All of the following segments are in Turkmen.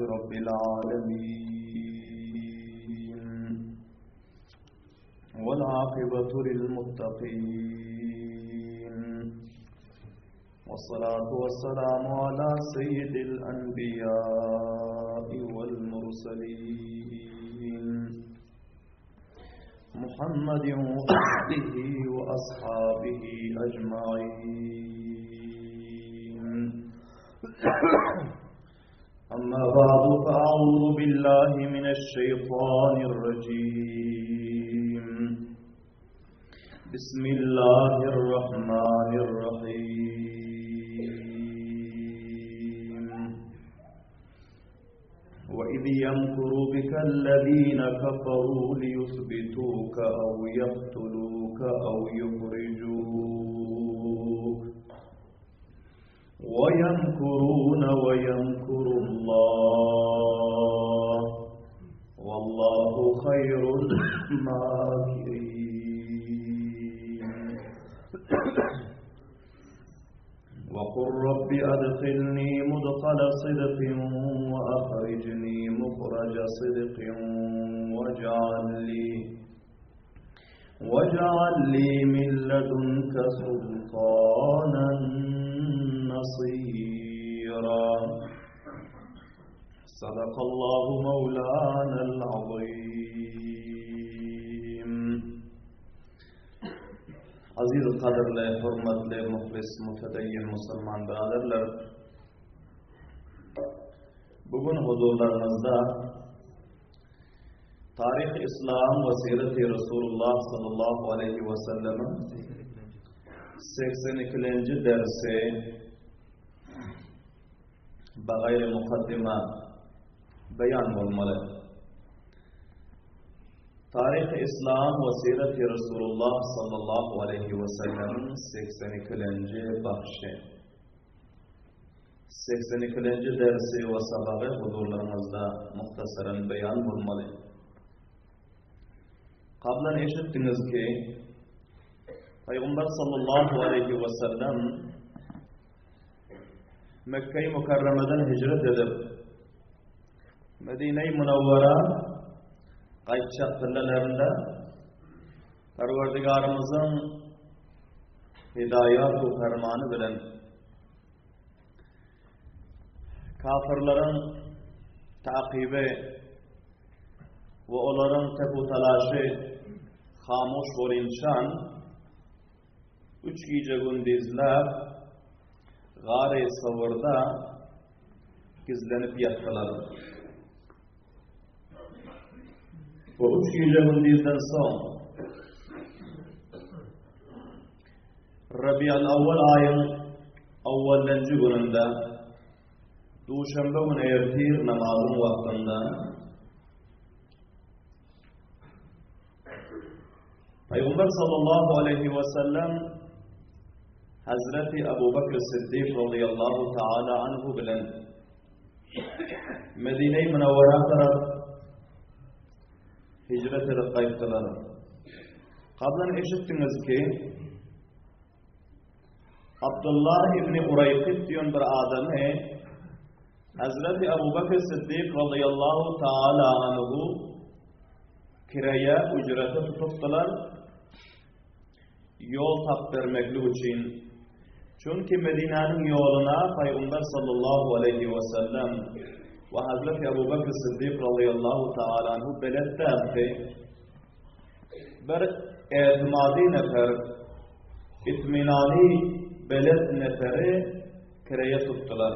رب العالمين والعاقبة للمتقين والصلاة والسلام على سيد الأنبياء والمرسلين محمد وآله وأصحابه أجمعين أما بعد فأعوذ بالله من الشيطان الرجيم بسم الله الرحمن الرحيم وإذ يمكر بك الذين كفروا ليثبتوك أو يقتلوك أو يخرجوك ويمكرون ويمكر الله والله خير الماكرين وقل رب أدخلني مدخل صدق وأخرجني مخرج صدق واجعل لي واجعل لي من لدنك سلطانا نصيرا صدق الله مولانا العظيم Aziz gadyrly, hormatly, muhlis, mütedeyyin musulman biraderler. Bu gün huzurlaryňyzda Taryh Islam we Sireti Resulullah sallallahu aleyhi we sellemiň 82-nji dersi bagaýry mukaddima beýan bolmaly. Taryh Islam we Sireti Resulullah sallallahu aleyhi we sellemiň 82-nji bahşy. 82-nji dersi we sabagy huzurlaryňyzda muhtasaran beýan bolmaly. Kablan eşitdiňiz ki, Pygamber sallallahu aleyhi we sellem Mekke-i Mükerremeden hicret edip, Medine-i Münevvera gaýtjak pillelerinde Perwerdigarymyzyň hidaýat we permany bilen kafirleriň takyby we olaryň tepu-talaşy hamuş bolynçan üç gije gündizläp Gary Sowurda gizlenip ýatdylar. Bu üç gije gündizden soň Rabial Awwal aýyň awwalynjy gününde duşenbe güni ertir namazyň wagtynda Pygamber sallallahu aleyhi ve sellem Hazreti Abu Bakr Siddik radıyallahu taala anhu bilen Medine-i Münevvera tarap hicret edip gaýtdylar. Kablan eşitdiňiz ki, Abdullah ibn Uraýkyt diýen bir adamy Hazreti Abu Bakr Siddik radıyallahu taala anhu kireýe ücrete tutupdylar. Ýol tap bermeklik üçin. Çünki Medinäniň ýoluna Pygamber sallallahu aleýhi we sellem we Hazreti Abu Bekr Siddik radıyallahu taala anhu belet däldi. Bir etimady nefer, itminany belet neferi kireýe tutdular.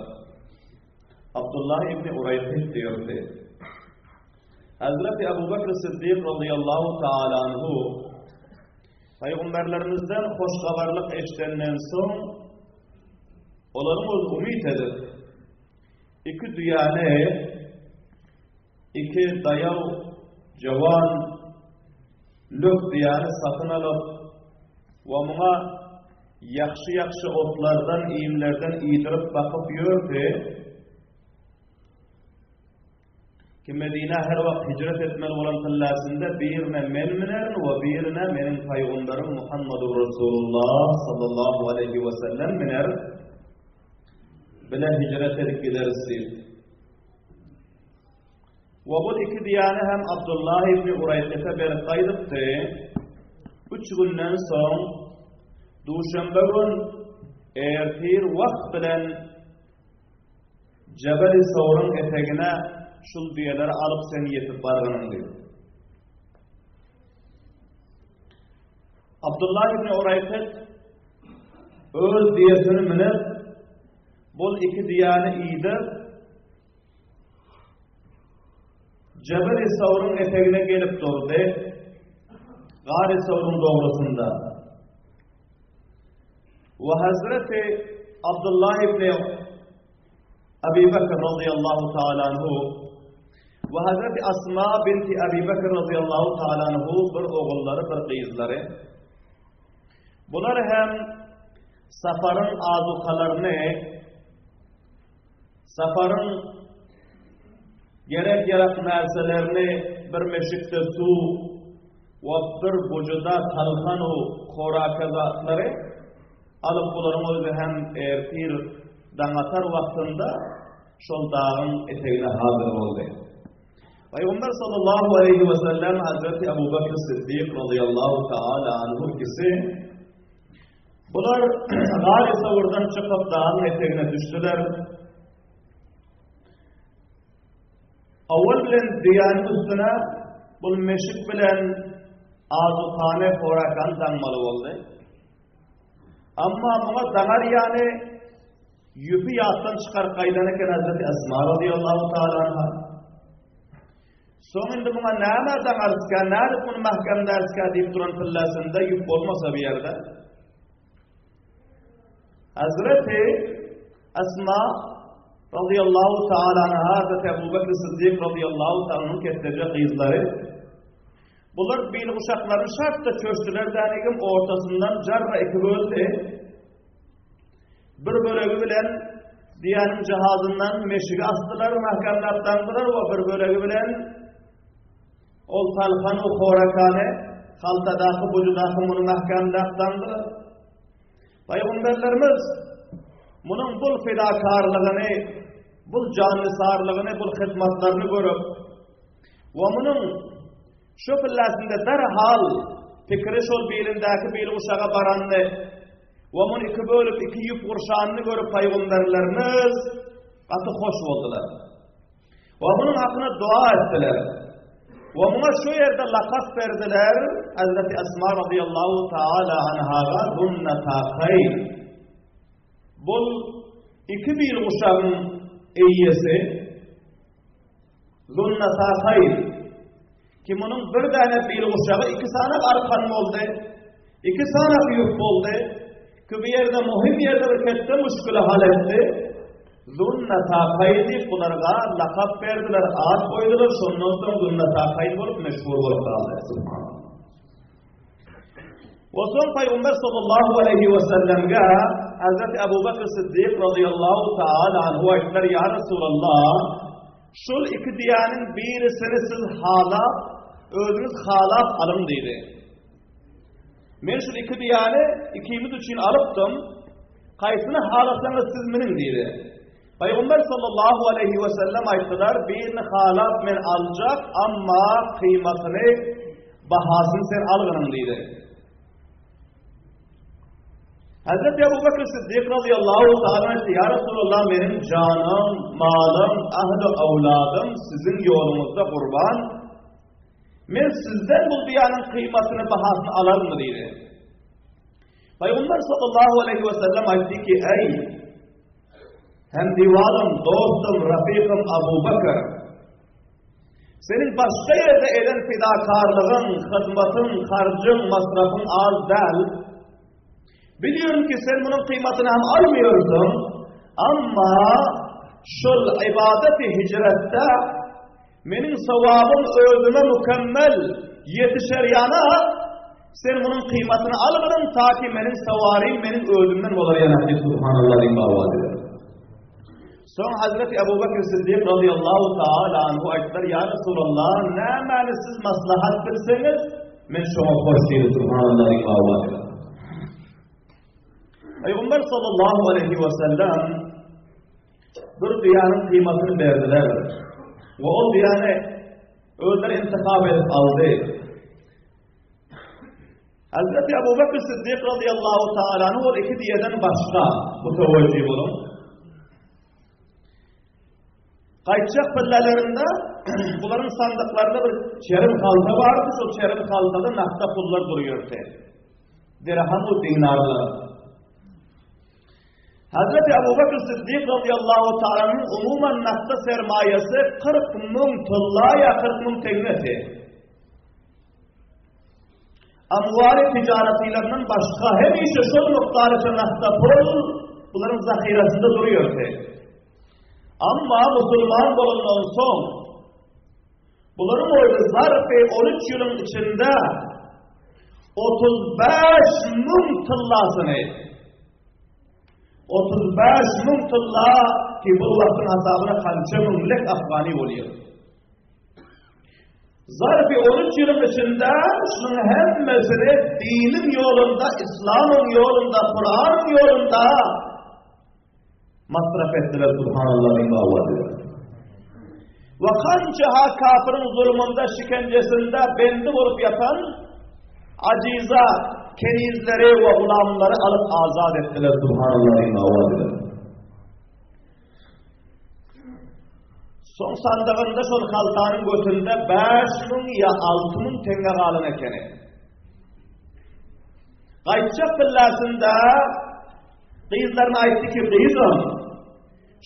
Abdullah ibn Uraýkyt diýildi. Hazreti Abu Bekr Siddik radıyallahu taala anhu Pygamberlerimizden hoş habarlyk eşidenden soň olaryň öz umyt edip iki düýäni iki daýaw jawan lök düýäni satyn alyp we muňa ýagşy-ýagşy otlardan, iýmlerden iýdirip bakyp ýördi. Ki Medinä her wagt hijret etmeli bolan tyllasynda birine men münerin we birine meniň paýgamberym Muhammadur Rasulullah sallallahu aleýhi we sellem müner. Bile hijret edip gideris diýip. We bul iki düýäni hem Abdullah ibn Uraýkyta berip gaýdypdy. Üç günden soň, duşenbe gün ertir wagt bilen Jebeli Sowruň etegine şul düýeleri alyp sen ýetip bargynyň diýdi. Abdullah ibn Uraýkyt öz düýesini münüp, bul iki düýäni iýdirip, Jebeli Sowruň etegine gelip durdy. Gary Sowruň dogrusynda. We Hazreti Abdullah ibn Abi Bekr radıyallahu ta'ala anhu we Hazreti Asma binti Abi Bekr radıyallahu ta'ala anhu bir ogullary bir gyzlary. Bular hem safaryň azukalaryny Saparyň gerek-ýarak närselerini bir meşikde suw we bir bujuda talhan-u horaka zatlary alyp bularyň özi hem ertir daňatar wagtynda şol dagyň etegine hazyr boldy. Pygamber sallallahu aleýhi we sellem Hazreti Abu Bekr Siddik radıyallahu taala anhu ikisi Bular Gary Sawurdan çykyp dagyň etegine düşdüler. Owal bilen düýäniň üstüne bul meşik bilen azukany, horakany daňmaly boldy. Amma muňa daňar ýaly ýüpi ýatdan çykaryp gaýdan eken Hazreti Esma radiyallahu taala anha. Soň indi muňa näme daňaryskä, nädip muny mähkemläriskä diýip duran pilläsinde ýüp bolmasa bu ýerde. Hazreti Esma radıyallahu ta'ala anha, Hazreti Ebu Bekr Siddik radıyallahu ta'ala'nın ketteje gyzlary Bular bil guşaklaryny şartda çöşdüler dänigim ortasyndan jarra iki böldi. Bir bölegi bilen diýäniň jihazyndan meşigi asdylar, mähkämläp daňdylar we bir bölegi bilen ol talhan u horakany haltadaky bujudaky muny mähkämläp daňdylar. Pygamberlerimiz munuň bul fidakarlygyny, bul jannysarlygyny, bul hyzmatlaryny görüp we munuň şu pilläsinde derhal pikiri şol bilindäki bil guşaga barandy. We muny iki bölüp, iki ýüp gurşanyny görüp pygamberlerimiz gaty hoş boldular. We munuň hakyna dua etdiler. We muňa şu ýerde lakap berdiler, Hazreti Esma radıyallahu taala anhaga Zunnatakaý. Bul iki bil guşagyň eýesi Zunnatakaý. Ki munuň bir däne bil guşagy iki sanak arkan boldy. Iki sanak ýük boldy. Ki bu ýerde muhim ýerde bir ketde muşküli hal etdi. Zunnatakaý diýip bularga lakap berdiler, at goýdular. Şondan soň Zunnatakaý bolup meşhur bolup galdy. Subhanallah. We soň Pygamber sallallahu aleýhi we sellemge Hazreti Abu Bekr Siddik radıyallahu taala anhu aýtdylar, Ýa Resulallah, şul iki düýäniň birisini siz halap, özüňiz halap alyň diýdi. Men şul iki düýäni ikimiz üçin alypdym. Haýsyny halasaňyz siz miniň diýdi. Pygamber sallallahu aleýhi we sellem aýtdylar, birini halap men aljak, amma kyýmatyny, bahasyny sen algynyň diýdi. Hazreti Ebu Bekr Siddik radıyallahu ta'ala aýtdy, Ýa Resulallah, meniň janym, malym, ahli awladym siziň ýoluňyzda gurban. Men sizden bu düýäniň kyýmatyny, bahasyny alarmy diýdi. Pygamber sallallahu aleýhi we sellem aýtdy ki, Eý, hemdiwarym, dostum, rafykym Abu Bekr, seniň başga ýerde eden fidakarlygyň, hyzmatyň, harjyň, masrafyň az däl. Biliyorum ki sen munuň kyýmatyny hem almıyorsun, amma şol ibadeti hicretde Meniň sogabym özüme mükemmel ýetişer ýana, sen munuň kyýmatyny algynyň, ta ki meniň sowarym meniň özümden bolar ýana diýip Subhanallah diýip dawat eder. Soň Hazreti Ebu Bekr Siddik radıyallahu taala anhu aýtdylar, Ýa Resulallah, nämäni siz maslahat bilseňiz, men şoňa hoş diýdi Subhanallah diýip dawat eder. Pygamber sallallahu aleyhi we sellem Bir düýäniň kyýmatyny berdiler. We ol düýäni. Özleri intihap edip aldy. Hazreti Ebu Bekir Siddik radıyallahu ta'alanyň ol iki diýeden başga bu tewejjih boluň. Gaýtjak pillelerinde bularyň sandyklarynda bir çerim halta bardy, şol çerim haltada nahta pullar durýardy. Dirham we dinarlar. Hazreti Ebu Bekir Siddik radıyallahu ta'alanyň umuman nahta sermaýasy 40 müň tylla ýa 40 müň teňňesi. Amwali tijaratlaryndan başga hemişe şol mukdaryça nahta pul bularyň zahyrasynda durýardy. Amma musulman bolandan soň bularyň özi zarfy 13 ýylyň içinde 35 müň tyllasyny 35 müň tylla ki bu wagtyň hasabyna kança müňlek afgani bolýar. Zarfy 13 ýylyň içinde şunuň hemmesini diniň ýolunda, islamyň ýolunda, Kuranyň ýolunda masraf etdiler subhanallah diýip. We kança ha kafirin zulmunda, şikenjesinde bendi bolup ýatan ajiza kenizleri we gulamlary alyp azat etdiler subhanallah diýip. Soň sandygynda şol haltanyň götünde 5000 ýa 6000 teňňe galan ekeni. Gaýtjak billasynda gyzlaryna aýtdy ki, gyzym,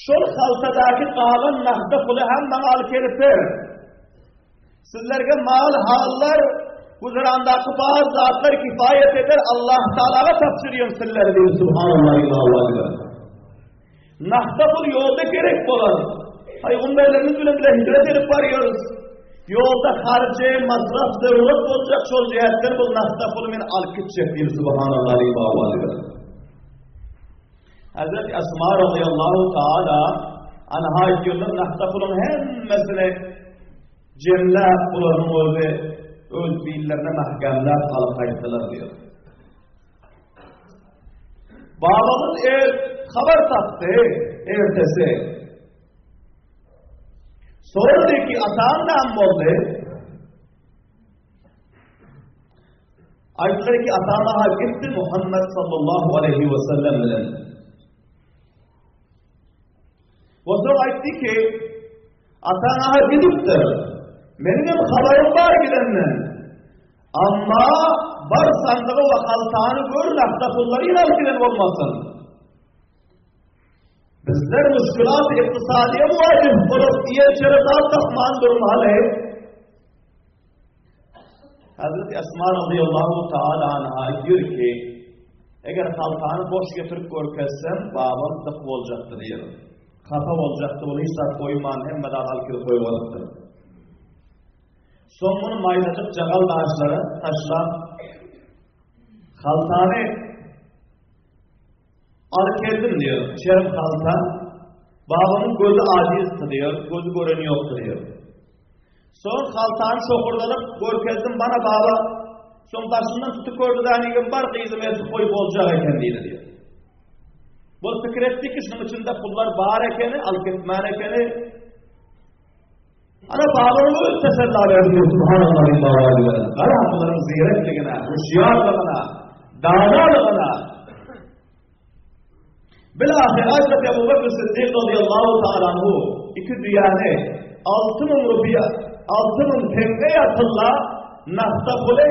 şol haltadaky galan nahda puly hem maňa alyp gelip ber. Sizlerge mal hallar, güzerandaky bar zatlar kifaýet eder, Allah Taalaga tabşyrýan sizleri diýip subhanallah ilaha Nahda pul ýolda gerek bolar. Pygamberlerimiz bilen bile hijret edip barýarys. Ýolda harjy, masraf, zarurat boljak şol jähetden bu nahda puly men alyp gitjek diýip subhanallah ilaha Hazreti Asma radıyallahu taala anha aýdýarlar, nahda puluň hemmesini jemläp bularyň özi öz billerine mahkamlap alyp gaýtdylar diýär. Babamyz er habar tapdy ertesi. Sordy ki ataň näme boldy? Aýtdylar ki atama gitdi Muhammed sallallahu aleyhi ve sellem bilen. We soň aýtdy ki, ataňa gidipdir. Meniň hem habarym bar gidenden. Amma bar sandygy we haltany gör nahda pullary ýene alyp giden bolmasyn. Bizler müşkilat ykdysadiýe muwajih bolup iýer-içere zat tapman durmaly. Hazreti Esma radıyallahu taala anha aýdýar ki, eger haltany boş getirip görkezsem, babam dyk boljakdy diýer. Hapa boljakdy, ol hiç zat goýman, hemme zat alyp gidip goýup alypdyr. Soň muny maýdajyk jagal daşlara taşlap, haltany Alyp geldim diýer, çerm halta. Babamyň gözi ajizdi diýer, gözi göreni ýokdy diýer. Soň haltany şokurdadyp görkezdim bana baba. Soň daşyndan tutup gördi dänigim bar gyzym eltip goýup boljak eken diýdi diýer. Bol pikir etdi ki şunuň içinde pullar bar ekeni, alyp gitmän ekeni. Ana babamyň özi tesella berdi subhanallah baba diýer. Gara bularyň zirekligine, huşýarlygyna, danalygyna. Bilahir Hazreti Ebu Bekir Siddik radıyallahu ta'ala anhu iki düýäni 6000 rupiýa, 6000 teňňe ýatylla nahta puly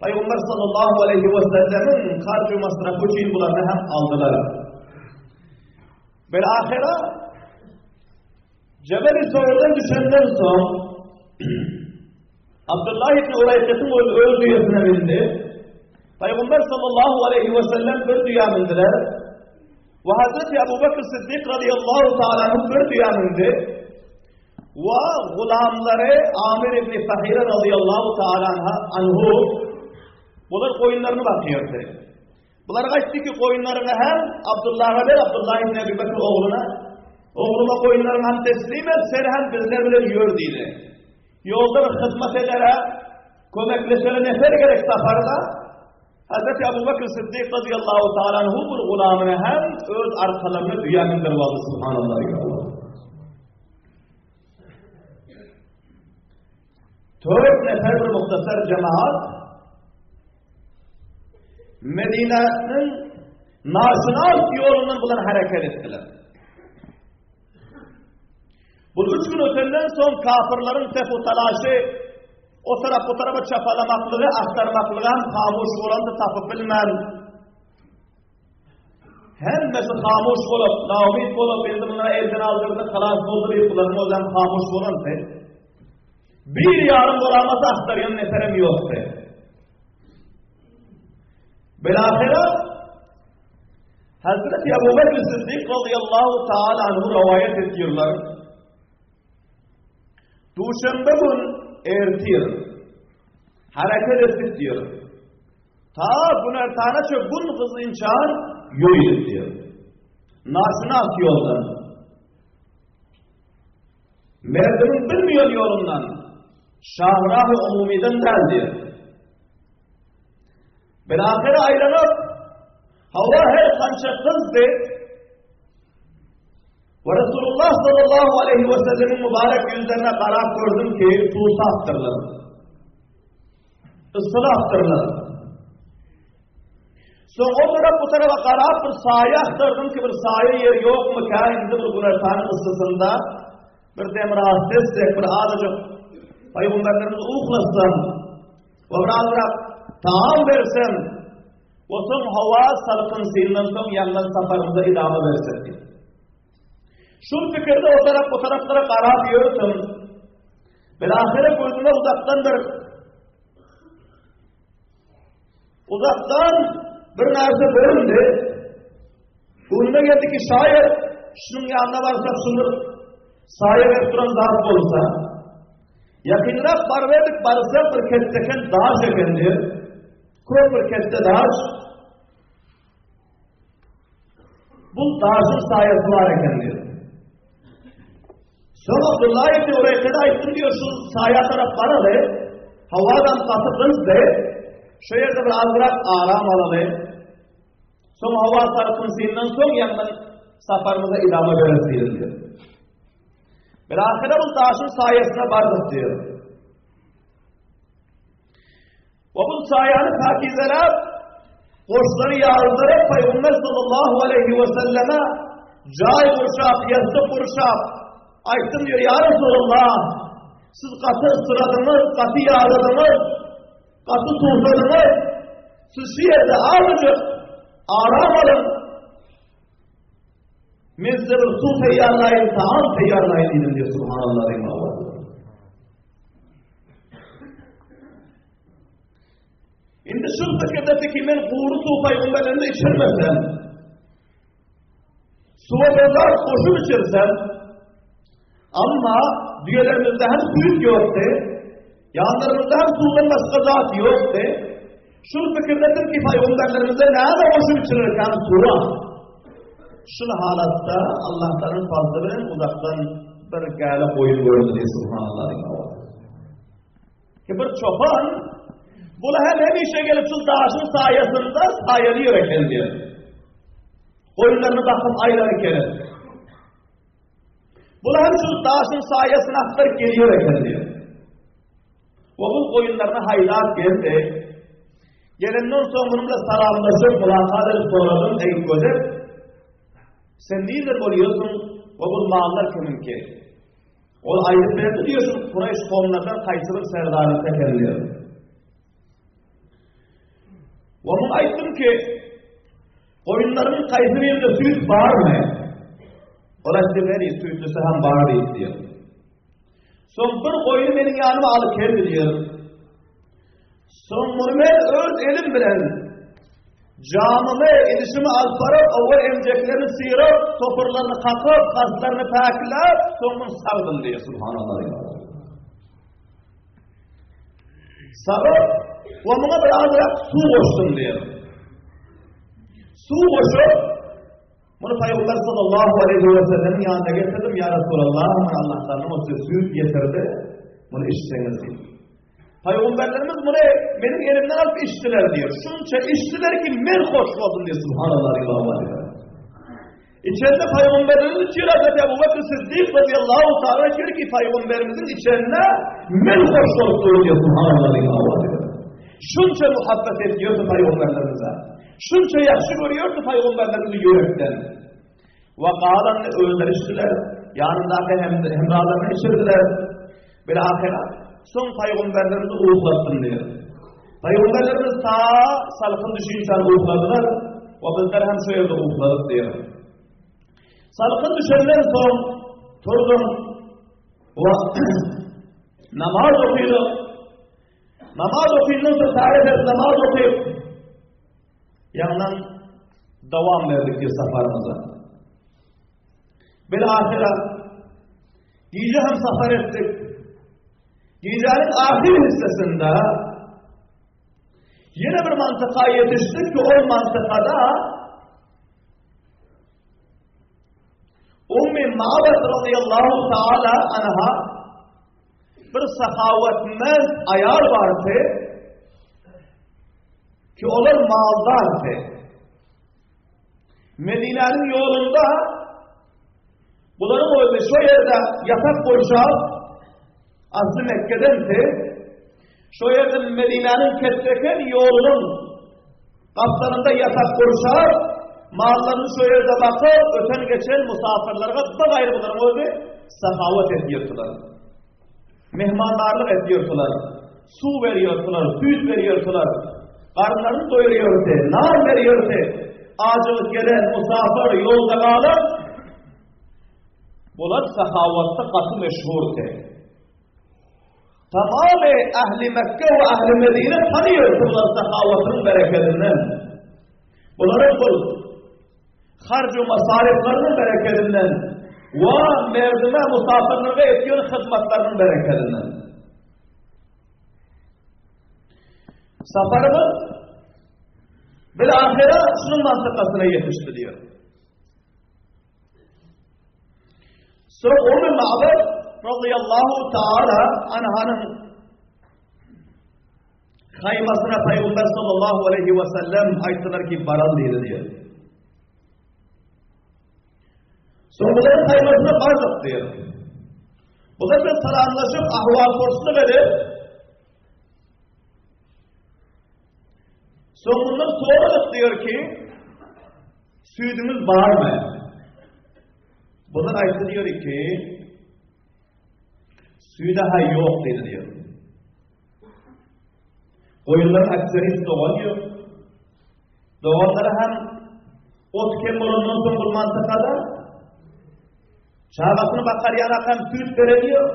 Peygamber sallallahu aleyhi ve sellemiň harjy masrafy üçin bularyny hem aldylar. Bilahire Jebel-i Sowurdan düşenden soň Abdullah ibn Uraýketiň özi öz düýesine mindi. Peygamber sallallahu aleyhi ve sellem bir düýä mindiler. We Hazreti Ebu Bekir Siddik radıyallahu ta'ala anhu bir düýä mindi. We gulamlary Amir ibn Fahire radıyallahu ta'ala anhu bular goýunlaryny bakýardy. Bular aýtdy ki, goýunlaryňy hem Abdullaha ber, Abdullah ibn Ebi Bekr ogluna. Ogluma goýunlaryňy hem teslim et, sen hem bizler bilen ýör diýdi. Ýolda bir hyzmat edere, kömekleşere nefer gerek saparda. Hazreti Ebu Bekr Siddik radıyallahu ta'ala anhu bir gulamyny hem öz arkalaryna düýä mindirip aldy subhanallah. Tört nefer bir muhtasar jemaat Medinäniň naşynas ýolundan bular hereket etdiler. Bu üç gün ötenden soň kafirleriň tefu talaşy o tarap bu tarapa çapalamaklygy, aktarmaklygy hem hamuş bolandy tapyp bilmän Hemmesi hamuş bolup, naumyt bolup, indi muny elden aldyrdy, halas boldy diýip, bularyň özem hamuş bolandy. Bir ýarym bolamasa aktarýan neferem ýokdy. Bilahira Hazreti Ebu Bekr Siddik radıyallahu taala anhu rivayet ediyorlar. Duşenbe gün ertir hareket etdik diyor. Ta günortanaça gün gyzynçan ýörüdik diýýär. Naşynas ýoldan. Merdimiň bilmeýän ýolundan, şahrahy umumydan däl diýýär. Bilahyra aýlanyp, hawa her kança gyzdy, we Resulullah sallallahu aleyhi ve sellemiň mübarek ýüzlerine garap gördüm ki, susapdyrlar. Ysgylapdyrlar. Soň o tarap bu tarapa garap bir saýa agtardym ki bir saýa ýer ýokmyka indi bir günortanyň yssysynda bir dem rahat etsek bir azajyk paýgamberlerimizi uklatsam we bir azrak taam bersem we soň howa salkyn syndan soň ýaňdan saparymyza idama bersek diýip. Şul pikirde o tarap bu taraplara garap ýörsem, bilahyra gözüme uzakdan bir uzakdan bir narsa göründi. Göwnüme geldi ki şaýat şunuň ýanyna barsak şuny saýa berip duran zat bolsa, ýakynrak baryberdik barsak bir kesseken daş ekendi. Köp bir kesse daş. Bu daşyň saýasy bar eken diýip. Soň Abdullah ibn Ureýkede aýtdym diýip, şu saýa tarap baraly, howadan gaty gyzdy, şu ýerde bir azrak aram alaly. Soň howa salkynsyndan soň ýaňdan saparymyza idama bereris diýdim diýip. Bir ahyra bu daşyň saýasyna bardyk diýip. We bu saýany pakizeläp, goşlary ýazdyryp, Pygamber sallallahu aleýhi we selleme jaý gurşap, ýassyk gurşap, aýtdym diýýär, ýa Resulallah, siz gaty yssyradyňyz, gaty ýadadyňyz, gaty suwsadyňyz, siz şu ýerde azajyk aram alyň, men size bir suw taýýarlaýyn, taam taýýarlaýyn diýdim diýýär, subhanallah diýýär. Indi şu pikirdeki ki men gury suw paýgamberlerine içirmesem, suwa bir zat goşup içirsem, amma düýelerimizde hem süýt ýokdy, ýanlarymyzda hem suwdan başga zat ýokdy. Şu pikirdedim ki paýgamberlerimize näme goşup içirirkäm suwa. Şul halatda Allah'tan fazly bilen uzakdan bir gäle goýun göründi diýip subhanallah diýip. Ki bir çopan bula hem hemişe gelip şu daşyň saýasynda saýalyr eken diýip. Goýunlaryny bakyp aýlar eken. Bula hem şu daşyň saýasyny akdyryp gelýär eken diýip. We bu goýunlaryny haýlap geldi. Gelenden soň munuň bilen salamlaşyp, mulakat edip soradym, eý gödek, sen nirden bolýarsyň we bu mallar kimiňki? Ol aýdyp berdi diýýär, şu Kureýş kowumlardan haýsy bir serdaryňky eken diýýär. We muňa aýtdym ki, goýunlaryň haýsy birinde süýt barmy? Ol aýtdy, beri süýtlüsi hem bar diýip diýýär. Soň bir goýny meniň ýanyma alyp geldi diýýär. Soň muny men öz elim bilen jamymy, idişimi alyp baryp, owal emjeklerini syryp, topurlaryny kakyp, gaslaryny päkläp, soň muny sagdym diýýär. Subhanallah. Sagyp, we muňa bir azrak suw goşdum diýýär. Suw goşup, Muny Pygamber sallallahu aleýhi we sellemiň ýanyna getirdim, Ýa Resulallah, muny Allah Tagala o size süýt getirdi, muny içseňiz diýip. Pygamberlerimiz muny meniň elimden alyp içdiler diýýär. Şunça içdiler ki men hoş boldum diýýär. Subhanallah diýip. Içende Pygamberimiz içýär Hazreti Ebu Bekr Siddik radiyallahu ta'ala içýär ki Pygamberimiziň içende men hoş bolup durun diýip subhanallah diýip awaz ediyor. Şunça muhabbet ediyordu Pygamberlerimize. Şunça ýagşy görýärdi Pygamberlerimizi ýürekden. We galanyny özleri içdiler. Ýanyndaky hem hemralaryny içirdiler. Bil-ahyra, soň Pygamberlerimizi uklatdym diýýär. Pygamberlerimiz ta salkyn düşýänçä ukladylar we bizler hem şu ýerde ukladyk diýýär. Salkyn düşenden soň turdum we namaz okydyk. Namaz okyndan soň täze namaz okyp, ýaňdan dowam berdik diýip saparymyza. Bil-ahyra gije hem safar etdik. Gijäniň ahyr hissesinde ýene bir mantyka ýetişdik ki ol mantykada Ummi Ma'bad radıyallahu ta'ala anha bir sahawatmend aýal bardy ki olar maldardy. Medinäniň ýolunda bularyň özi şo ýerde ýatak gurşap, asly Mekkedendi, şo ýerde Medinäniň ketdeken ýolunyň gapdalynda ýatak gurşap, mallaryny şo ýerde bakyp, öten-geçen musafirlerge bir gaýry bularyň özi sahawat edýärdiler. Mehmandarlyk edýärdiler. Suw berýärdiler, süýt berýärdiler. Garynlaryny doýurýardy, nan berýärdi. Ajygyp gelen musafir ýolda galan bular sahawatda gaty meşhurdy. Tamamy ähli Mekke we ähli Medine tanýardy bular sahawatynyň berekedinden. Bularyň bul harj we masaryflarynyň berekedinden we merdime musafirlere etýän hyzmatlarynyň berekedinden. Saparymyz bil-ahyra şunuň mantykasyna ýetişdi diýär. Soň Ummu Ma'bad radıyallahu ta'ala anhanyň haýmasyna Pygamber sallallahu aleyhi we sellem aýtdylar ki baral diýdi diýär. Soň bularyň haýmasyna bardyk diýär. Bular bilen salamlaşyp ahwal porslyk edip Soňundan soradyk diýär ki süýdüňiz barmy? Bular aýtdy diýär ki süýde ha ýok diýdi diýär. Goýunlaryň akseri dogan ýok. Doganlary hem ot kem bolandan soň bu mantykada çagasyny bakar ýanak hem süýt beren ýok.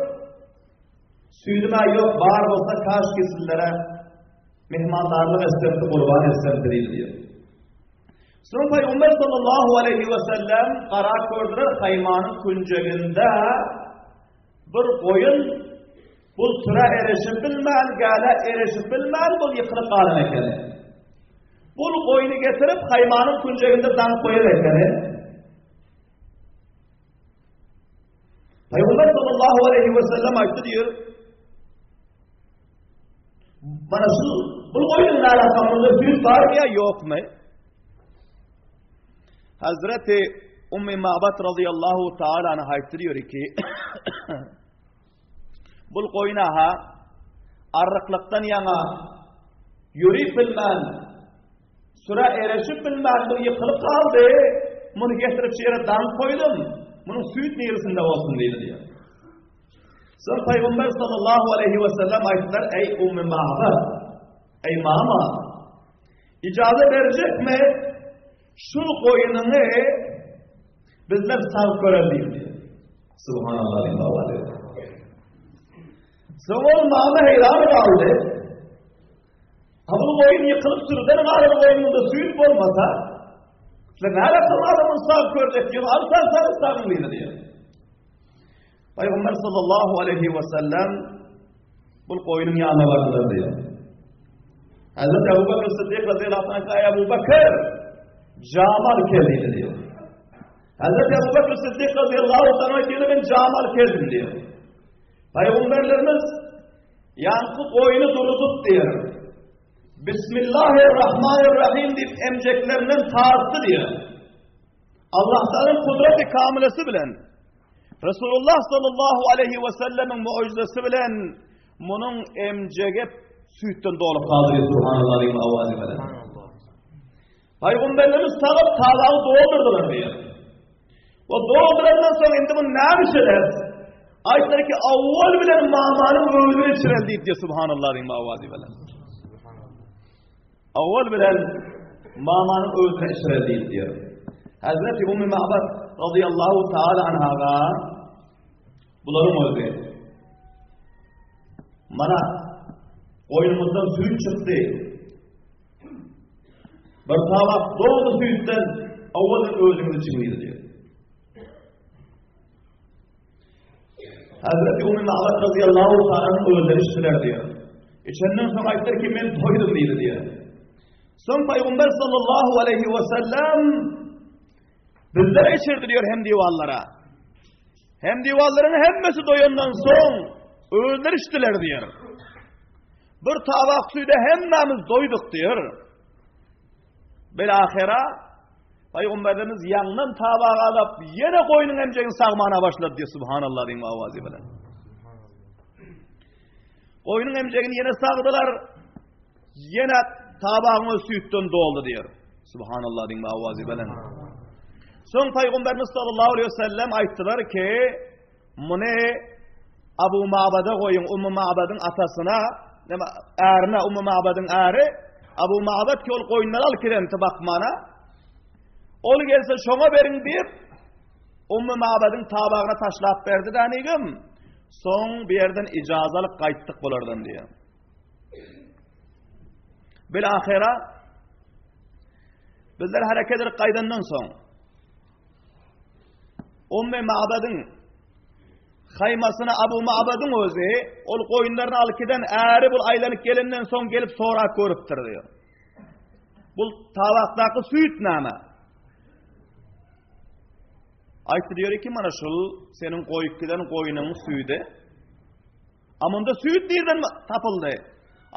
Süýdüm-ä ýok, bar bolsa kaşki sizlere mehmandarlyk etsemdi, gurban etsemdi diýdi diýýär. Soň Pygamber sallallahu aleýhi we sellem garap gördüler, haýmanyň künjeginde bir goýun bu sürä ereşip bilmän, gälä ereşip bilmän, bu ýykylyp galan ekeni. Bul goýny getirip haýmanyň künjeginde daňyp goýan ekeni. Pygamber sallallahu aleýhi we sellem aýtdy diýär. Mana şu bu goýnuň arasynda süýt barmy ýa ýokmy? Hazreti Ummi Ma'bat radıyallahu ta'ala anha aýtdy diýär ki, Bul goýna-ha arryklykdan ýaňa ýörüp bilmän, sürä ereşip bilmän bu ýykylyp galdy. Muny getirip şu ýere daňyp goýdum. Munuň süýt niresinde bolsun diýdi diýär. Soň Pygamber sallallahu aleýhi we sellem aýtdylar, Eý Ummi Ma'bat, eý mama, ijaza berjekmi şu goýnuňy bizler sag göreli diýdi. Subhanallah diýdi. Soň ol mama heýran galdy. Ha bu goýun ýykylyp sürüden galan goýnunda süýt bolmasa, sen näme adamyň sag görjek diýip, al sen sag sagyň diýdi diýýär. Pygamber sallallahu aleyhi we sellem bu goýnuň ýanyna bardylar diýýär. Hazreti Ebu Bekir Siddik radıyallahu anh Ey Ebu Bekir, jamal keldi diýýär. Hazreti Ebu Bekir Siddik radıyallahu anh diýýär, men jamal keldim diýýär. Pygamberlerimiz Ýaňky goýny durudyp diýer. Bismillahirrahmanirrahim diýip emjeklerinden tartdy diýer. Allah Taala'nın kudraty kamilesi bilen Resulullah sallallahu aleyhi ve sellemiň mu'jizesi bilen munuň emjegi süýtden dolup galdy subhanallah diýip awazy bilen. Pygamberimiz sagyp tabagy doldurdylar diýýär. We doldurandan soň indi bu näme işler? Aýtdylar ki, awwal bilen mamanyň özüni içirel diýip diýýär subhanallah diýip awazy bilen. Awwal bilen mamanyň özüne içirel diýip diýýär. Hazreti Ummi Ma'bad radiyallahu taala anhaga bularyň özi Mana goýnumyzdan süýt çykdy. Bir tabak doly süýtden awwal özüňiz içiň diýdi diýýär. Hazreti Ummi Ma'bad radiyallahu ta'ala özleri içdiler diýýär. İçenden soň aýtdylar ki men doýdum diýdi diýýär. Soň Peygamber sallallahu aleyhi ve sellem bizlere içirdi diýär hem diwarlara. Hem diwarlaryň hemmesi doýandan soň özleri içdiler diýär. Bir tabak süýde hemmämiz doýduk diýär. Bilahira Pygamberimiz ýaňdan tabak alyp, ýene goýnuň emjegini sagmana başlady diýär, subhanallah diýip awazy bilen. Goýnuň emjegini ýene sagdylar, ýene tabagyň süýtden doldy diýär. Subhanallah diýip awazy bilen. Soň Pygamberimiz sallallahu aleyhi ve sellem aýtdylar ki, Muny Abu Mabada goýuň, Ummu Mabadyň atasyna, näme, ärine, Ummu Mabadyň äri, Abu Mabat ki ol goýunlary alyp gidenti bakmana. Ol gelse şoňa beriň diýip, Ummu Mabadyň tabagyna taşlap berdi dänigim. Soň bir ýerden ijaza alyp gaýtdyk bulardan diýýär. Bil ahira bizler hereket edip gaýdandan soň Ummi Mabadyň haýmasyna Abu Mabadyň özi ol goýunlaryny alyp giden äri bul aýlanyp gelenden soň gelip sorap görüpdir diýär. Bu tabakdaky süýt näme? Aýtdy diýär ki, mana şul seniň goýup giden goýnuň süýdi. A munda süýt nirden tapyldy?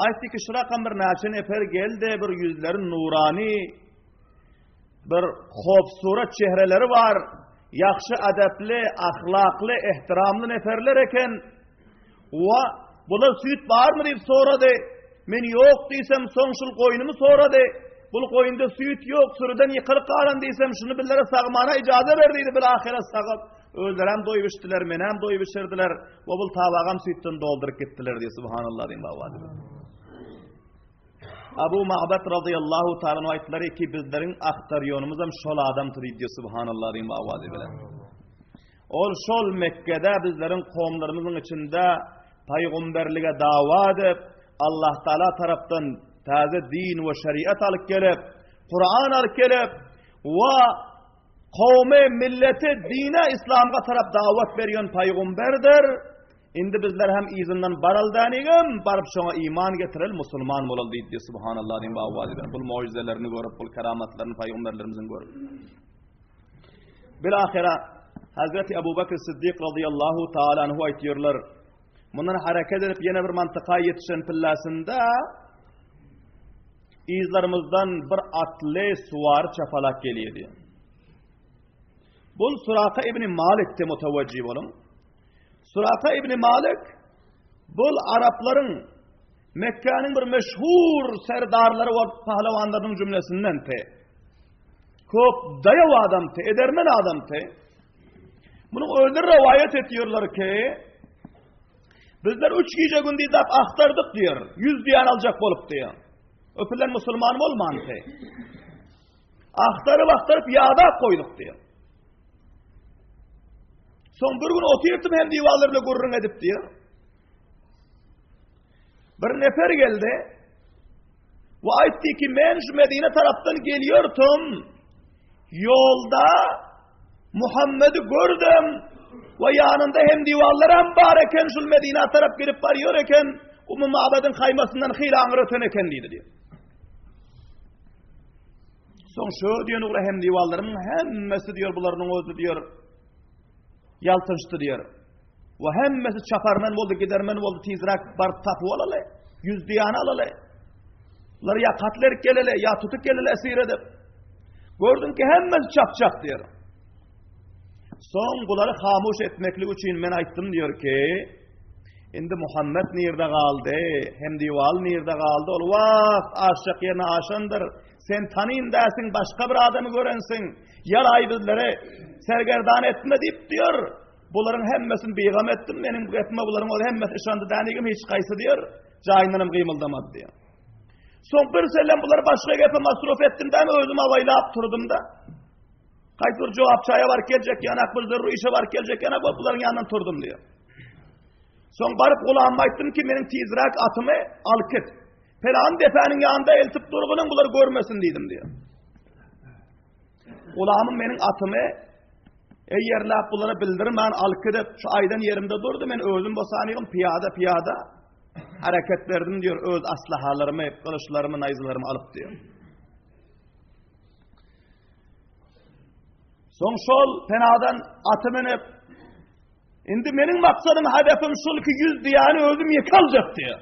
Aýtdy ki, şurakam bir näçe nefer geldi, bir ýüzleri nurany, Bir hobsurat çehreleri bar, ýagşy edepli, ahlakly, ehtiramly neferler eken. Wa, bular süýt barmy diýip sorady. Men ýok diýsem, soň şul goýnumy sorady. Bul goýunda süýt ýok, sürüden ýykylyp galan diýsem, şuny bizlere sagmana ijaza ber diýdi, bir ahyra sagyp, özlerem doýup içdiler, menem doýup içirdiler. We bul tabagam süýtden dolduryp gitdiler diýdi, subhanallah diýip baba. Abu Ma'bad radıyallahu ta'ala aýtdylar ki, bizleriň agtarýanymyzam şol adamdyr diýdi, subhanallah diýip awazy bilen. Ol şol Mekke'de bizleriň kowumlarymyzyň içinde paýgamberlige dawa edip, Allah Taala tarapdan täze din we şeriat alyp gelip, Kur'an alyp gelip we kowmy, milleti dine, islamga tarap dawat berýän paýgamberdir. Indi bizler hem yzyndan baral dänigem, baryp şoňa iman getirel, musulman bolal diýdi, subhanallah diýip awazy bilen. Bul mu'jizelerini görüp, bul keramatlaryny paýgamberlerimiziň görüp. Bil-ahira Hazreti Abu Bakr Siddik radıyallahu taala anhu aýtýarlar. Mundan hareket edip ýene bir mantyka ýetişen pillasynda yzlarymyzdan bir atly suwary çapalak gelýärdi. Bul Suraka ibn Malikde mutawajjih boluň. Suraka ibn Malik bul araplaryň Mekgäniň bir meşhur serdarlary bolup pahlawanlarynyň jümlesinden te. Köp daýaw adamdy, edermen adamdy. Munuň özleri rowaýat etýärler ki, bizler üç gije gündiz dap agtardyk diýär. 100 diýen aljak bolup diýär. Öpülen musulman bolmandy. Agtaryp agtaryp ýadap goýduk diýär. Soň bir gün oturtdum hem diwarlar bilen gürrüň edip diýär. Bir nefer geldi. We aýtdy ki men şu Medine tarapdan gelýärdim. Ýolda Muhammedi gördüm. We ýanynda hem diwarlar hem bar eken, şul Medine tarap gelip barýar eken. Ummu Ma'badyn haýmasyndan hyl aňyr öten eken diýdi diýär. Soň şo diýen ugra hem diwarlaryň hemmesi diýer bularyň özi diýer. Ýaltynçdy diýer. We hemmesi çaparmen boldy, gidermen boldy, tizräk baryp tapyp alaly, ýüz diýany alaly. Bular ýa katl edip geleli, ýa tutup geleli esir edip. Gördüm ki hemmesi çapjak diýer. Soň bulary hamuş etmeklik üçin men aýtdym diýer ki, indi Muhammet nirde galdy, hem diwal nirde galdy, ol wagt aşjak ýerine aşandyr. Sen tanyn däsiň, başga bir adamy görensiň. Ýalaý bizleri sergerdan etme diýip diýer. Bularyň hemmesini bigam etdim, meniň bu gepime bularyň ol hemmesi yşandy dänigim hiç gaýsy diýer, jaýyndanam gymyldamady diýer. Soň bir sellem bulary başga gepe masruf etdim dämi özüm awaýlap turdum-da. Gaýt bir jogap çaýa baryp geljek ýanak bir zerur işe baryp geljek ýanak bolup bularyň ýanyndan turdum diýer. Soň baryp gulamyma aýtdym ki, meniň tizräk atymy alyp git. Pelan depäniň ýanynda eltip durgunyň bular görmesin diýdim diýer. Gulamym meniň atymy eýerläp bulara bildirmän alyp gidip, şu aýdan ýerimde durdy, men özüm bosanygym pyýada-pyýada hereket berdim diýer, öz aslahalarymy, gylyçlarymy, naýzalarymy alyp diýer. Soň şol penadan aty münüp, indi meniň maksadym, hedefim şul ki 100 diýany özüm ýeke aljak diýer.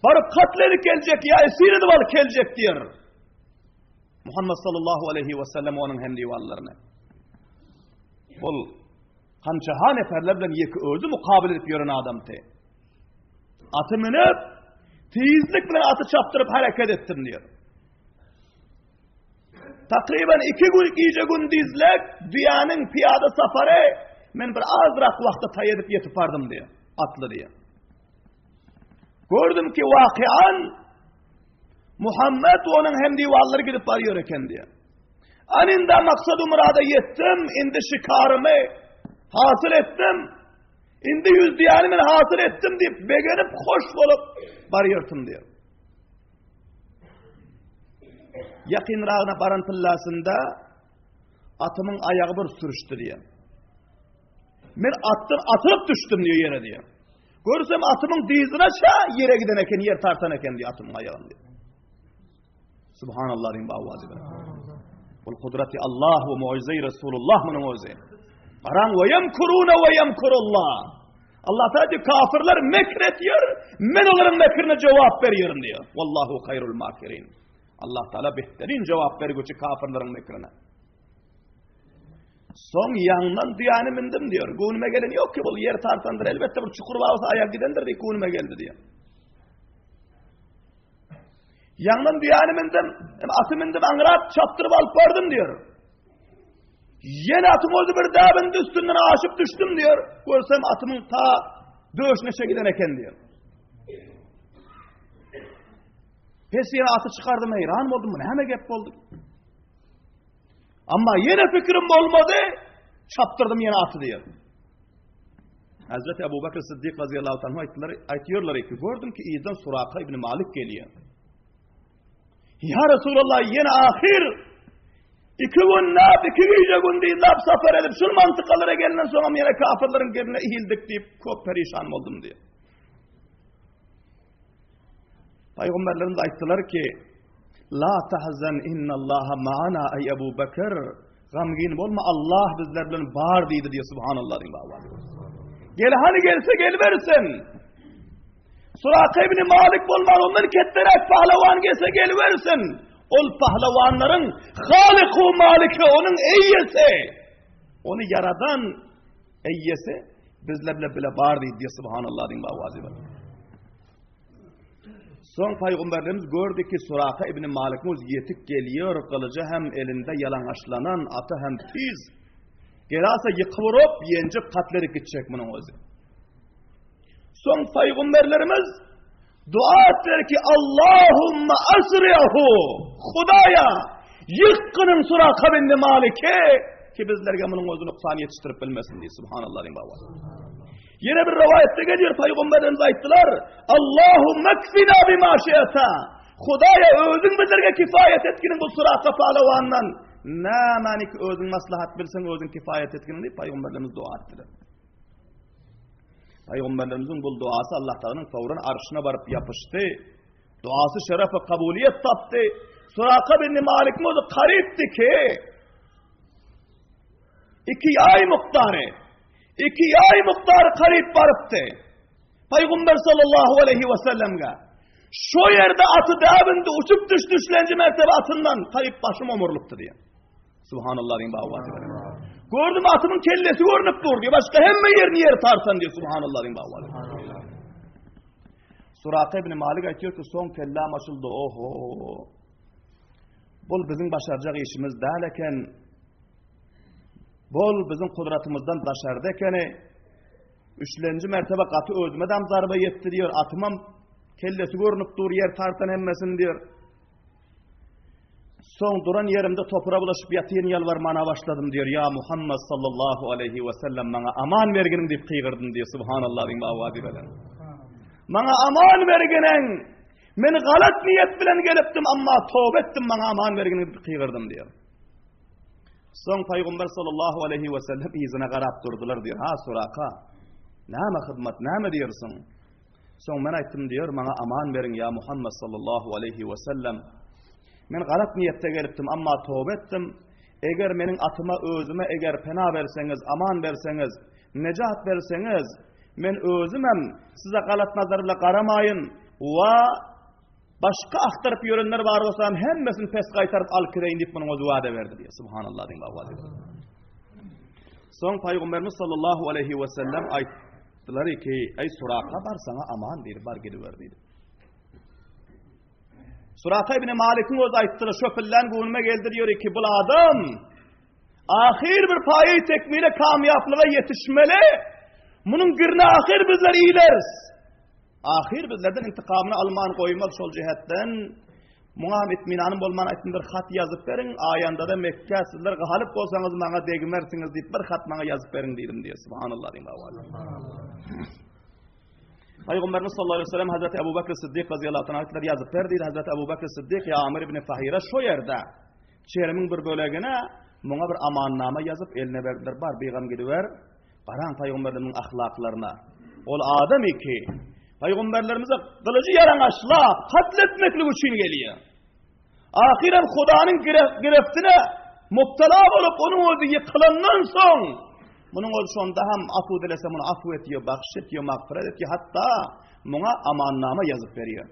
Baryp katl edip geljek ýa esir edip alyp geljek diýer. Muhammed sallallahu aleyhi ve sellem onuň hem diwallaryny. Ol hança neferler bilen ýeke özi mukabil edip ýören adamdy. Aty münüp, tizlik bilen aty çapdyryp hereket etdim diýer. Takriben iki gün gije gündizlek düýäniň piýada safary men bir azrak wagtda taý edip ýetip bardym diýer. Atly diýer. Gördüm ki wakian Muhammed onuň hem diwallary gidip barýar eken diýer. Aninda maksady murada ýetdim, indi şikarymy hasyl etdim. Indi ýüz diýany men hasyl etdim diýip begenip hoş bolup barýartym diýer. Ýakynragyna baran pyllasynda atymyň aýagy bir sürüşdi diýer. Men atdan atylyp düşdüm diýer ýere diýer. Görsem atymyň dyzyna ça ýere giden eken, ýer tartan eken diýer atymyň aýagyny diýer. Subhanallah diýin bawazy bilen. Ol kudraty Allah we mu'jize Resulullah munuň özi. Garaň we yemkuruna we yemkurullah. Allah Taala kafirler mekr etýär, men olaryň mekrine jogap berýärin diýär. Wallahu haýrul makirin. Allah Taala behterin jogap bergüçi kafirleriň mekrine. Soň ýaňdan düýäni mindim diýär. Göwnüme gelen ýok ki, bu ýer tartandyr. Elbetde bir çukur bolsa aýak gidendir diýip göwnüme geldi diýär. Ýaňdan düýäni mindim, hem aty mindim, aňrap çapdyryp alyp bardym diýär. Ýene atym oldy bir däbindi üstünden aşyp düşdüm diýär. Görsem atymyň ta döşüne çekilen eken diýär. Pes ýene aty çykardym, heýran boldum, bu näme gep boldy? Amma ýene pikirim bolmady, çapdyrdym ýene aty diýär. Hazreti Ebu Bekir Siddik razyýallahu anhu aýtdylar, aýtýarlar ki, gördüm ki, yzdan Suraka ibn Malik gelýär. Ya Resulallah, ýene ahyr iki günläp, iki gije gündizläp safar edip, şul mantykalara gelenden soňam ýene kafirleriň gerine ihildik diýip, köp perişan boldum diýip. Paýgamberlerimiz aýtdylar ki, La tahzan innallaha maana ay Ebu Bekir. Gamgyn bolma, Allah bizler bilen bar diýdi diýe subhanallah diýip baba. Gel hany gelse gelibersin. Suraka ibn Malik bolman ondan ketterek pahlawan gelse gelibersin. Ol pahlawanlaryň Haliku Maliki onuň eýesi. Ony ýaradan eýesi bizler bilen bile bar diýdi diýe subhanallah diýip baba. Soň paýgamberlerimiz gördi ki, Suraka ibn Malik muz ýetik gelýär, gylyjy hem elinde ýalaňaçlanan, aty hem tiz. Gelasa ýykyp urup, ýenjip katl edip gitjek munuň özi. Soň paýgamberlerimiz dua etdiler ki, Allahumma asrihu, Hudaýa, ýykgynyň Suraka ibn Malike ki bizlerge munuň özi nuksan ýetişdirip bilmesin diýip, subhanallah diýip baba. Ýene bir rowaýatda gelýär, pygamberimiz aýtdylar, Allahumma kfina bima şi'ta. Hudaýa özüň bizlerge kifaýat etginiň bu Suraka palawandan. Nämäni ki özüň maslahat bilseň, özüň kifaýat etginiň diýip pygamberimiz dua etdiler. Pygamberimiziň bu duasy Allah Taalanyň fawran arşyna baryp ýapyşdy. Duasy şerefe kabuliýet tapdy. Suraka bin Malik muzy karypdy ki, iki ýaý mukdary Iki ýaý mukdary garyp barypdy. Pygamber sallallahu aleyhi ve sellemge. Şo ýerde aty däbindi, uçup düşdi üçlenji mertebe atyndan, garyp başym omurlypdy diýen. Subhanallah diýen bawaty. Gördüm atymyň kellesi görnüp dur diýýär. Başga hemme ýerini ýer tartan diýýär. Subhanallah diýip bak. Suraka ibn Malik aýtýar ki, soň kelläm açyldy. Oho. Bul biziň başarjak işimiz däl eken. Bol biziň kudratymyzdan daşarda ekeni. Üçlenji mertebe gaty özüme dam zarba ýetdi diýär. Atymam kellesi görnüp dur, ýer tartan hemmesini diýär. Soň duran ýerimde topra bulaşyp ýatyryn ýalbarmana başladym diýär. Ýa Muhammed sallallahu aleyhi we sellem maňa aman berginiň diýip gygyrdym diýär. Subhanallah diýip awazy bilen. Maňa aman berginiň. Men galat niýet bilen gelipdim, amma toba etdim, maňa aman berginiň diýip gygyrdym diýär. Soň Pygamber sallallahu aleyhi we sellem yzyna garap durdular diýär. Ha Suraka, näme hyzmat, näme diýersiň? Soň men aýtdym diýär, maňa aman beriň ýa Muhammed sallallahu aleyhi we sellem. Men galat niýetde gelipdim, amma toba etdim. Eger meniň atyma özüme eger pena berseňiz, aman berseňiz, nejat berseňiz, men özümem size galat nazar bilen garamaýyn we Başga aktaryp ýörenler bar bolsa hem hemmesini pes gaýtaryp alyp gideýin diýip munuň özi wada berdi diýýär. Subhanallah diýip wada berdi. Soň Pygamberimiz sallallahu aleyhi we sellem aýtdylar ki, eý Suraka bar sana aman diýdi, bar gidiber diýdi. Suraka ibn Malikiň özi aýtdylar, şöpüllän günüme geldi diýär ki, bu adam ahyr bir paýy tekmile kamýaplyga ýetişmeli. Munuň girine ahyr bizler iýleris. Ahyr bizlerden intikamyny alman goýmaz şol jähetden muňa hem itminanym bolman aýtdym bir hat ýazyp beriň aýanda-da Mekkä sizler galyp bolsaňyz maňa degmersiňiz diýip bir hat maňa ýazyp beriň diýdim diýe subhanallah diýip awal. Pygamberimiz sallallahu aleyhi ve sellem Hazreti Ebu Bekir Siddik radıyallahu anh aýtdylar ýazyp ber diýdi Hazreti Ebu Bekir Siddik ýa Amir ibn Fahira şo ýerde çerimiň bir bölegine muňa bir amannama ýazyp eline berdiler bar bigam gidiber Garaň pygamberlerimiziň ahlaklaryna. Ol adam ki, pygamberlerimize gylyjy ýalaňaçlap, katl etmeklik üçin gelýär. Ahyrem Hudanyň gireftine mubtala bolup, onuň özi ýykylandan soň, munuň özi şonda hem afu dilese, muny afu etýär, bagşyş etýär, magfyrat etýär, hatda muňa amannama ýazyp berýär.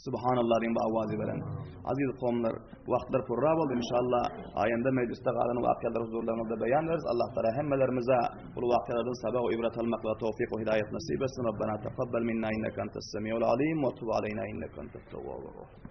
Subhanallah diýip awazy beren. Aziz kowumlar, wagtlar purra boldy inşallah. Aýanda mejlisde galan wakyalary huzurlaryňyzda beýan ederis. Allah Taala hemmelerimize bu wakyalardan sabak we ibret almaklyga towfik we hidaýat nasip etsin. Rabbana taqabbal minna innaka antas semiul alim we tub aleyna innaka antat tawwabur rahim.